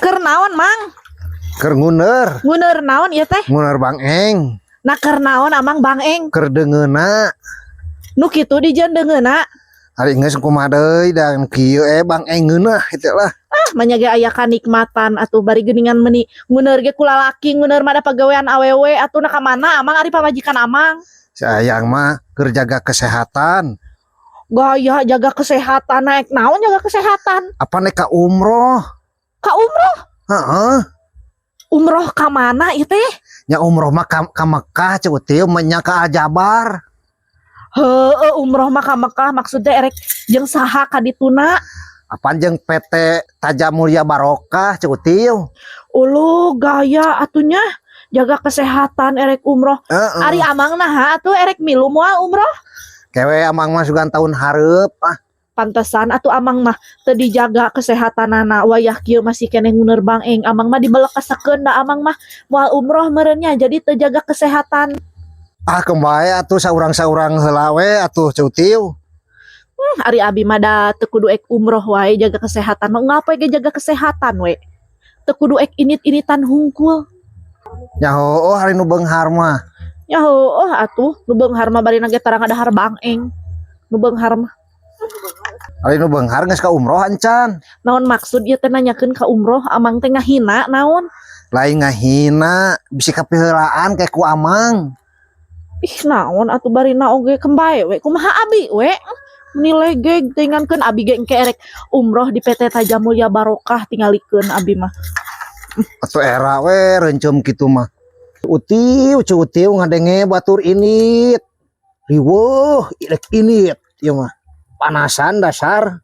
Keur naon, Mang? Keur nguneur. Nguneur naon ieu teh? Nguneur bangeng. Nah, keur naon, Amang, bangeng? Keur deungeunna. Nu kitu dijieun deungeunna? Ari geus kumaha deui dan kieu bangeng ngeunah kitu lah. Ah, manya ge aya kanikmatan atuh, bari geuningan meuni nguneur ge ku lalaki, nguneur mah da pagawean awewe atuh. Na ka mana, Amang, ari pamajikan Amang? Si Ayang mah keur jaga kesehatan. Gaya jaga kesehatan, naek naon jaga kesehatan? Apa nek ka umroh? Ka umroh? Heeh. Umroh ka mana ieu teh? Nya umroh mah ka Mekah, Ceu Utiu, nya ka Aljabar. Heueuh, umroh mah ka Mekah, maksudnya erek jeung saha ka dituna? Apaan jeung PT Taja Mulia Barokah, Ceu Utiu. Ulu, gaya atuh nya jaga kesehatan erek umroh. Heeh. Ari Amang naha atuh, erek milu moal umroh? Ke we Amang mah, sugan tahun hareup ah. Pantesan atuh Amang mah teu dijaga kesehatanana, wayah kieu masih keneh nguneur bangeng. Amang mah dibelekesekeun da Amang mah moal umroh meureun nya, jadi teu jaga kesehatan. Ah, keun bae atuh, saurang-saurang heula we atuh, Ceu Utiu. Ari abi mah da teu kudu ek umroh wae jaga kesehatan mah, ngapa ge jaga kesehatan we. Teu kudu ek init-initan hungkul. Nya heueuh, ari nu beunghar mah. Ya heueuh atuh, nu beunghar mah bari ge tarang dahar bangeng. Nu beunghar mah. Ari nu beunghar geus ka umroh encan? Naon maksud ieu teh nanyakeun ka umroh? Amang teh ngahina naon? Lain ngahina, bisi kapiheulaan kayak ku Amang. Ih, naon atuh, barina oge keun bae we, kumaha abi we. Meni legeg tingankeun abi ge engke erek umroh di PT Taja Mulia Barokah, tingalikeun abi mah. Atuh era we rencem kitu mah. Utiu, Ceu Utiu, ngadenge batur init. Riweuh, rek init ieu mah. Panasan dasar.